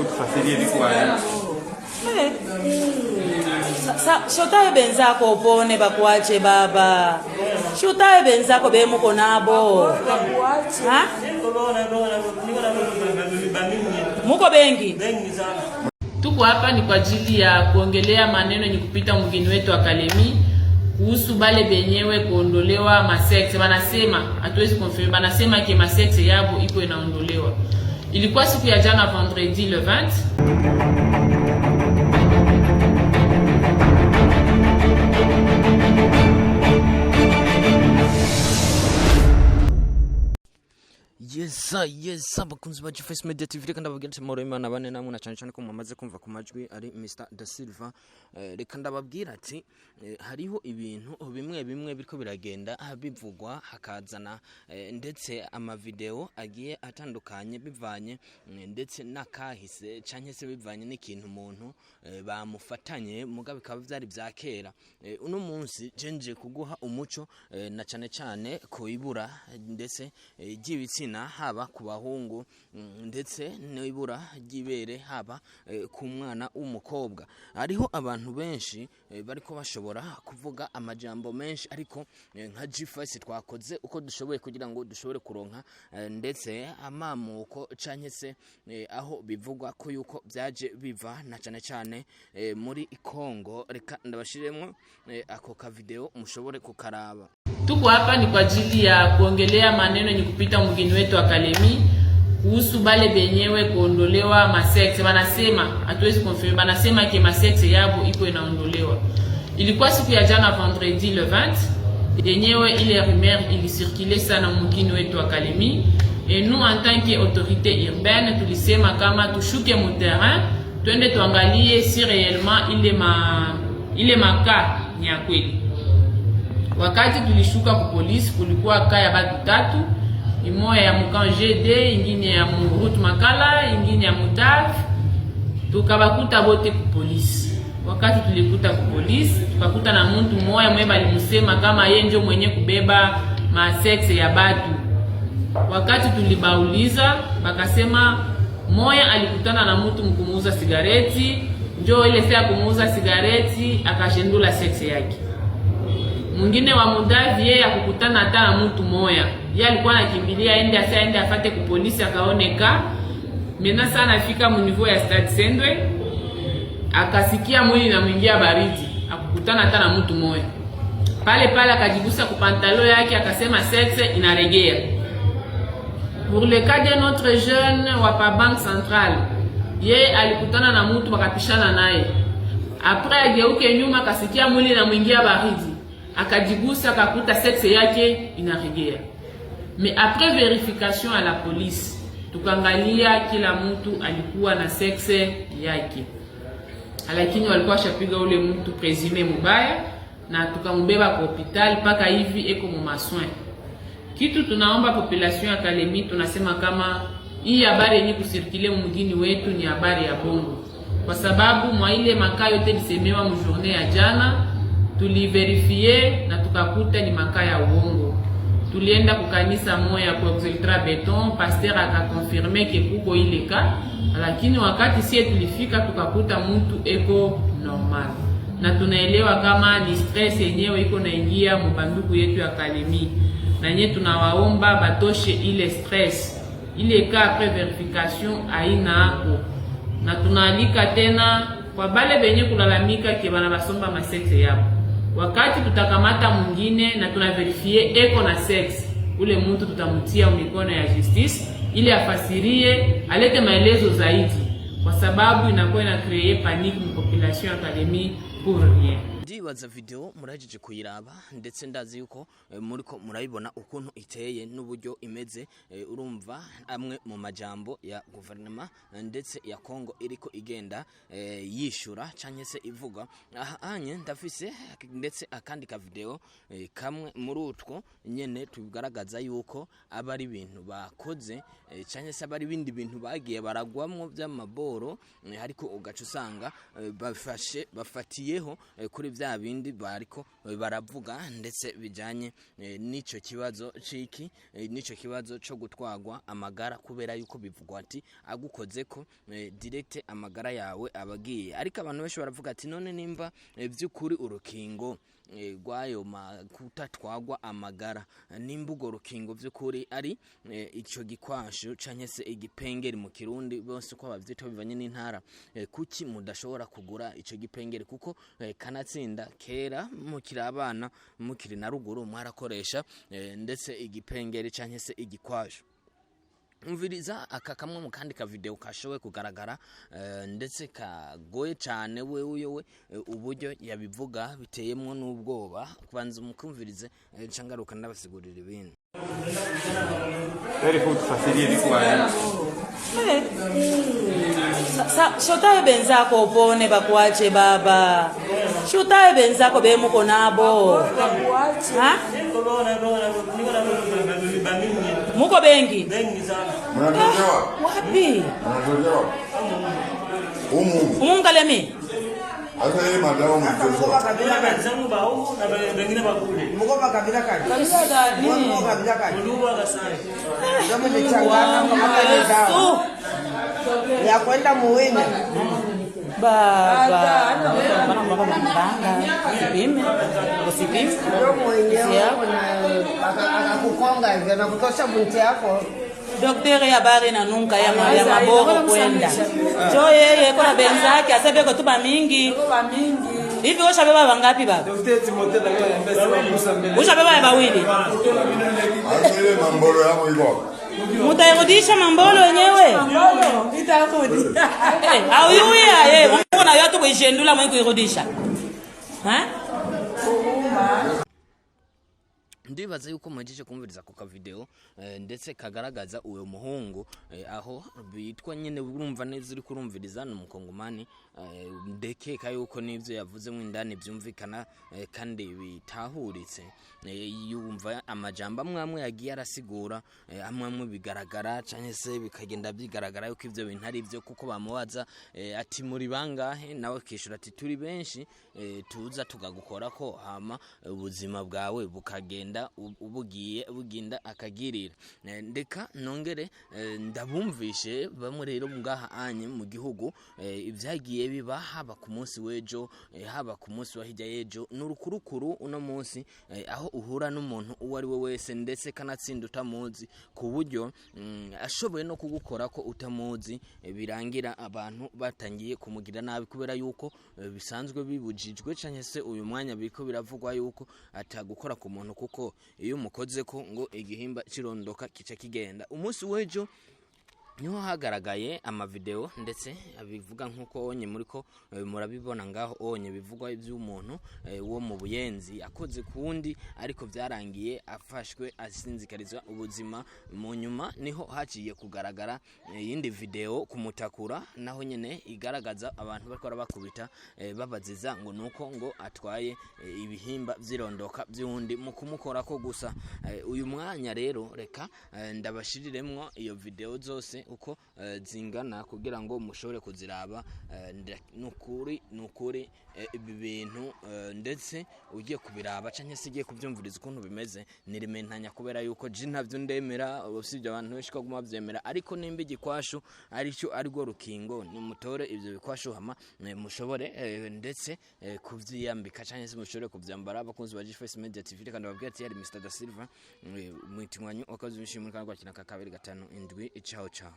Tufasilie viko wapi? Shotaye benzako upone bakuache baba. Shotaye benzako bemuko nabo. Ha? Muko bengi. Tuko hapa ni kwa ajili ya kuongelea maneno yenye kupita mgeni wetu wa Kalemi kuhusu bale benyewe kuondolewa masexe. Banasema hatuwezi confirmer, banasema que masexe yabo iko inaondolewa. Ilikuwa siku ya jana vendredi le 20. Yesa yesa, bakunzi ba Gface Media TV, reka ndababwira ati amahoro y'Imana bane namwe, na cyane cyane ko mumaze kumva ku majwi ari Mr Da Silva. Reka ndababwira ati hariho ibintu bimwe bimwe biriko biragenda bivugwa, hakazana ndetse amavideo agiye atandukanye bivanye ndetse n'akahise canke se bivanye n'ikintu umuntu bamufatanye, muga bikaba vyari vya kera. Uno munsi jenje kuguha umuco na cyane cyane ku ibura ndetse ry'ibitsina haba ku bahungu, ndetse n'ibura ry'ibere haba ku mwana w'umukobwa. Hariho abantu benshi bariko bashobora kuvuga amajambo menshi, ariko nka Gface twakoze uko dushoboye kugira ngo dushobore kuronka ndetse amamuko canke se aho bivugwa ko yuko byaje biva na cyane cyane muri Congo. Reka ndabashiremwo ako ka video mushobore kukaraba. Tuko hapa ni kwa ajili ya kuongelea maneno yenye kupita mgeni wetu wa Kalemi kuhusu bale benyewe kuondolewa masexe. Banasema hatuwezi confirmer, banasema que masexe yabo iko inaondolewa. Ilikuwa siku ya jana vendredi le 20 yenyewe ile rumeur ilicircule sana mugini wetu wa Kalemi, et nous en tant que autorité urbaine tulisema kama tushuke mu terrain, twende tuangalie si réellement ile maka ni ya kweli. Wakati tulishuka ku polisi, kulikuwa cas ya batu tatu, imoya ya mu camp GD, ingine ya mu route Makala, ingine ya Mutav. Tukabakuta bote ku polisi. Wakati tulikuta ku polisi, tukakuta na muntu moya mwe balimusema kama ye njo mwenye kubeba masexe ya batu. Wakati tulibauliza, bakasema moya alikutana na mutu mkumuuza sigareti, njo ile saa kumuuza sigareti akashendula sexe yake. Mwingine wa mudavi yeye akukutana hata na mtu moya, ye alikuwa anakimbilia ende asa ende afate ku polisi, akaoneka mena sana afika mu niveau ya stade Sendwe, akasikia mwili na mwingia baridi, akukutana hata na mtu moya pale pale, akajigusa ku pantalon yake akasema sexe inaregea. Pour le cas de notre jeune wa pa Banque Centrale, ye alikutana na mtu wakapishana naye, après ageuke nyuma akasikia mwili na mwingia baridi, akajigusa akakuta sexe yake inaregea. Mais après vérification à la police, tukaangalia kila mtu alikuwa na sexe yake, lakini walikuwa washapiga ule mtu présumé mubaya na tukamubeba kwa hospitali, mpaka hivi eko mu masoins. Kitu tunaomba population ya Kalemi, tunasema kama hii habari yenye kucirculer mugini wetu ni habari ya bongo, kwa sababu mwa ile macas yote lisemewa mu journée ya jana tulivérifier na tukakuta ni macas ya uongo. Tulienda kukanisa moya kwa Exultra Beton, pasteur akaconfirmer que kuko ile cas, lakini wakati sie tulifika tukakuta mtu eko normal, na tunaelewa kama ni stress yenyewe iko naingia mubanduku yetu ya Kalemi, na nye tunawaomba batoshe ile stress ile cas après vérification haina ako, na tunaalika tena kwa bale benye kulalamika que bana basomba masexe yabo, wakati tutakamata mwingine na tunavérifier eko na sexe, ule muntu tutamutia mikono ya justice ili afasirie, alete maelezo zaidi, kwa sababu inakuwa ina créer panique mu population ya Kalemi pour rien. Ndibaza video murahejeje kuyiraba, ndetse ndazi yuko muriko murayibona ukuntu iteye n'uburyo imeze. Urumva amwe mu majambo ya guverinoma ndetse ya Congo iriko igenda yishura canke se ivuga. Aha anye ndafise ndetse akandi ka video kamwe muri utwo nyene tugaragaza yuko aba ari ibintu bakoze canke se aba ari ibindi bintu bagiye baragwamwo by'amaboro, ariko ugaca usanga bafashe bafatiyeho kuri vya bindi bariko baravuga, ndetse bijanye n'ico kibazo ciki, n'ico kibazo co gutwagwa amagara, kubera yuko bivugwa ati agukoze ko direct amagara yawe abagiye. Ariko abantu benshi baravuga ati none nimba vy'ukuri urukingo rw'ayo kutatwagwa amagara, nimba urwo rukingo vy'ukuri ari ico gikwasho canke se igipengeri mu Kirundi, bose uko bavyita bivanye n'intara, kuki mudashobora kugura ico gipengeri? Kuko kanatsinda kera mukiri abana, mukiri na ruguru, mwarakoresha ndetse igipengeri canke se igikwasho. Umviriza aka kamwe mu kandi ka video kashoboye kugaragara, ndetse kagoye cyane we uyowe, uburyo yabivuga biteyemwo n'ubwoba. Kubanza mukumvirize, nca ngaruka ndabasigurira ibindi. Very food facility kwa. Shotaye benzako upone, bakuache baba. Shutaye benzako bemuko nabo. Ha? Muko bengi? Mnatokewa? Wapi? Mnatokewa? Humu. Umu Kalemi? Hata hii madawa mlitoa. Mko kabila kani? Mko kabila kani? Ndio mlichangana kama ile dawa ya kwenda muwine. Baba. Usipime. Usipime. Ndio mwenyewe akakukonga hivyo na kutosha bunti yako. Daktari, habari nanunka ya maboro kwenda. Jo yeye kona benzake asebeko tuba mingi. Hivi ushabeba wangapi baba? Ushabeba ya bawili. Hata ile mambolo yako iko. Mutairudisha mambolo wenyewe? Eh, au yuya Mungu na yote kuishendula mwe kuirudisha. Ha? Ndibaza yuko muhejeje kumviriza ku kavideo, ndetse kagaragaza uwo muhungu, aho bitwa nyene, urumva neza uri kurumviriza ni umukongomani, ndekeka yuko n'ivyo yavuze indani byumvikana, kandi bitahuritse. Yumva amajambo amwe amwe yagiye arasigura, amwe amwe bigaragara canke se bikagenda bigaragara yuko ivyo bintu ari ivyo, kuko bamubaza ati muri bangahe, nawe akishura ati turi benshi, tuza tugagukorako hama ubuzima bwawe bukagenda bugiye bugenda akagirira. Ndeka nongere ndabumvishe bamwe rero ngaha anye mu gihugu, ibyagiye biba haba ku munsi w'ejo, haba ku munsi wa hirya y'ejo, n'urukurukuru uno munsi, aho uhura n'umuntu uwo ari we wese, ndetse kanatsinda utamuzi, ku buryo ashoboye no kugukora ko utamuzi, birangira abantu batangiye kumugira nabi, kubera yuko bisanzwe bibujijwe canke se uyu mwanya biriko biravugwa yuko atagukora ku muntu, kuko iyo umukoze ko ngo igihimba kirondoka kica kigenda. Umunsi w'ejo niho hagaragaye amavideo, ndetse abivuga nk'uko onye muri ko murabibona ngaho onye bivugwa iby'umuntu wo mu Buyenzi akoze kundi, ariko byarangiye afashwe asinzikarizwa ubuzima. Mu nyuma niho haciye kugaragara iyindi video kumutakura, naho nyene igaragaza abantu bariko barabakubita, babaziza ngo nuko ngo atwaye ibihimba vyirondoka by'undi mu kumukorako gusa. Uyu mwanya rero reka ndabashiriremwo iyo video zose uko zingana kugira ngo mushobore kuziraba. Nukuri ibi bintu, ndetse ugiye kubiraba canke se ugiye kubyumviriza ukuntu bimeze, nirimentanya, kubera yuko je ntavyo ndemera, usibye abantu benshi ko baguma bavyemera. Ariko nimba igikwashu aricyo arirwo rukingo, nimutore ivyo bikwashu hama mushobore ndetse kuvyiyambika canke se mushobore kuvyambara. Abakunzi ba G-Face Media TV, reka ndababwira ati yari Mr Da Silva, mwitinywanyu wakazi wishimwe kandi kwakina ka kabiri gatanu indwi. Ciao ciao.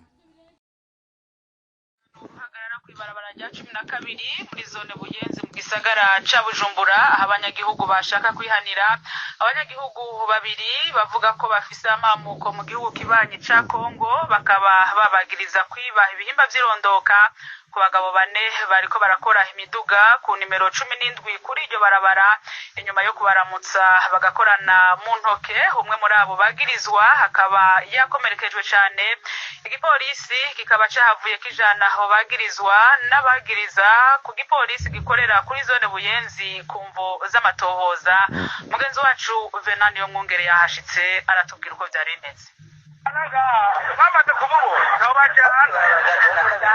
Uhagarara kw'ibarabara rya 12 muri zone Buyenzi mu gisagara ca Bujumbura, aho abanyagihugu bashaka kwihanira abanyagihugu babiri bavuga ko bafise amamuko mu gihugu kibanyi ca Kongo, bakaba babagiriza kwiba ibihimba vy'irondoka ku bagabo bane bariko barakora imiduga ku nimero 17 kuri iryo barabara. Inyuma yo kubaramutsa bagakorana mu ntoke, umwe muri abo bagirizwa akaba yakomerekejwe cane. Igipolisi kikaba cahavuye kijana aho bagirizwa n'abagiriza ku gipolisi gikorera kuri zone Buyenzi ku mvo z'amatohoza. Mugenzi wacu Venani yo mwungere yahashitse, aratubwira uko vyari bimeze. Bamaze kumubona bajyana.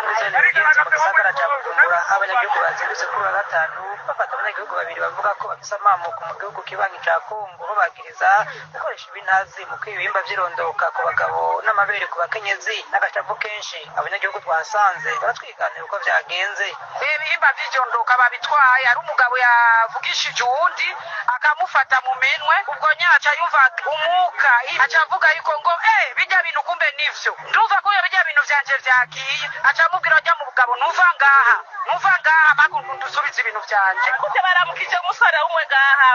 Muri zone Buyenzi mu gisagara ca Bujumbura, abanyagihugu bazindutse kuri uwa gatanu bafata abanyagihugu. Abanyagihugu babiri bavuga ko bafise amamuko mu gihugu kibanyi ca Kongo, babagiriza gukoresha ibintazi mu kwiba ibihimba vy'irondoka ku bagabo n'amabere ku bakenyezi. N'agashavu kenshi, abanyagihugu twahasanze baratwiganira uko vyagenze. Ibihimba vy'irondoka babitwaye, ari umugabo yavugishije uwundi akamufata mu minwe, ubwo nyene aca yumva umuka, aca avuga yuko ngo bijya bintu kumbe nivyo, ndumva ko bijya bintu vyanje vyagiye. Aca amubwira ajya mu bugabo, ntuva ngaha, ntuva ngaha mpaka ndusubize ibintu vyanje. Gute baramukije umusore umwe ngaha,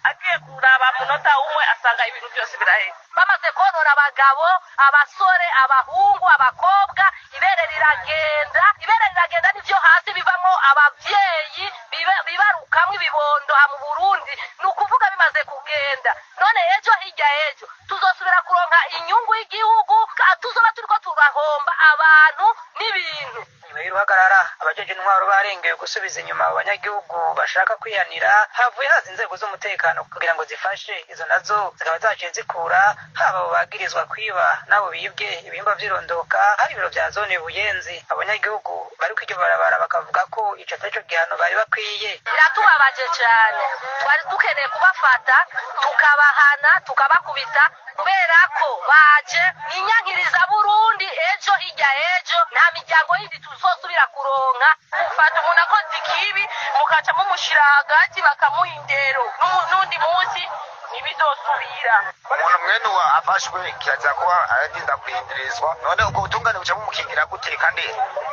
agiye kuraba munota umwe asanga ibintu byose biraheze. Bamaze korora abagabo, abasore, abahungu, abakobwa, ibere riragenda, ibere riragenda, n'ivyo hasi bivamwo abavyeyi bibarukamwo ibibondo ha mu Burundi. Ni ukuvuga bimaze kugenda, none ejo hirya ejo tuzosubira kuronka inyungu y'igihugu? Tuzoba turiko turahomba abantu n'ibintu. Nyuma y'uruhagarara, abajeje intwaro barengeye gusubiza inyuma abo banyagihugu bashaka kwihanira, havuye haza inzego z'umutekano kugira ngo zifashe. Izo nazo zikaba zaciye zikura haba abo bagirizwa kwiba n'abo bibwe ibihimba vy'irondoka hari ibiro vya zone Buyenzi. Abanyagihugu bari kw'iryo barabara bakavuga ko ico atari co gihano bari bakwiye. Biratubabaje cyane, twari dukeneye kubafata tukabahana, tukabakubita, kubera ko baje inyankiriza Burundi. Ejo hirya ejo nta miryango yindi tuzosubira kuronka. Mufata umuntu akoze ikibi, mukaca mumushira hagati, bakamuha indero, n'undi munsi ntibizosubira. Umuntu mwene uwo afashwe kirazira kuba aradinda kurindirizwa. None ubwo butungane buca bumukingira gute kandi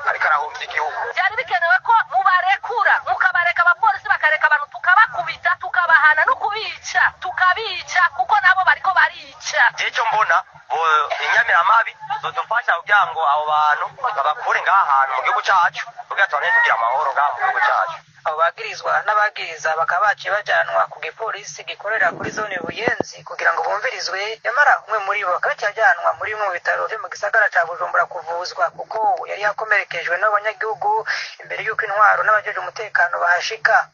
ariko arahunga igihugu? Byari bikenewe ko mubarekura, mukabareka, abapolisi bakareka abantu, tukabakubita, tukabahana, no kubica tukabica, kuko nabo bariko barica. Icyo mbona, inyamiramabi zodufasha kugira ngo abo bantu babakure ngaha hantu mu gihugu cacu, kugira tubone tugira amahoro ngaha mu gihugu cacu. Abo bagirizwa n'abagiriza bakaba baciye bajanwa ku gipolisi gikorera kuri zone Buyenzi kugira ngo bumvirizwe. Nyamara umwe muri bo akaba yaciye ajyanwa muri bimwe mu bitaro vyo mu gisagara ca Bujumbura kuvuzwa, kuko yari yakomerekejwe n'abanyagihugu imbere y'uko intwaro n'abajeje umutekano bahashika.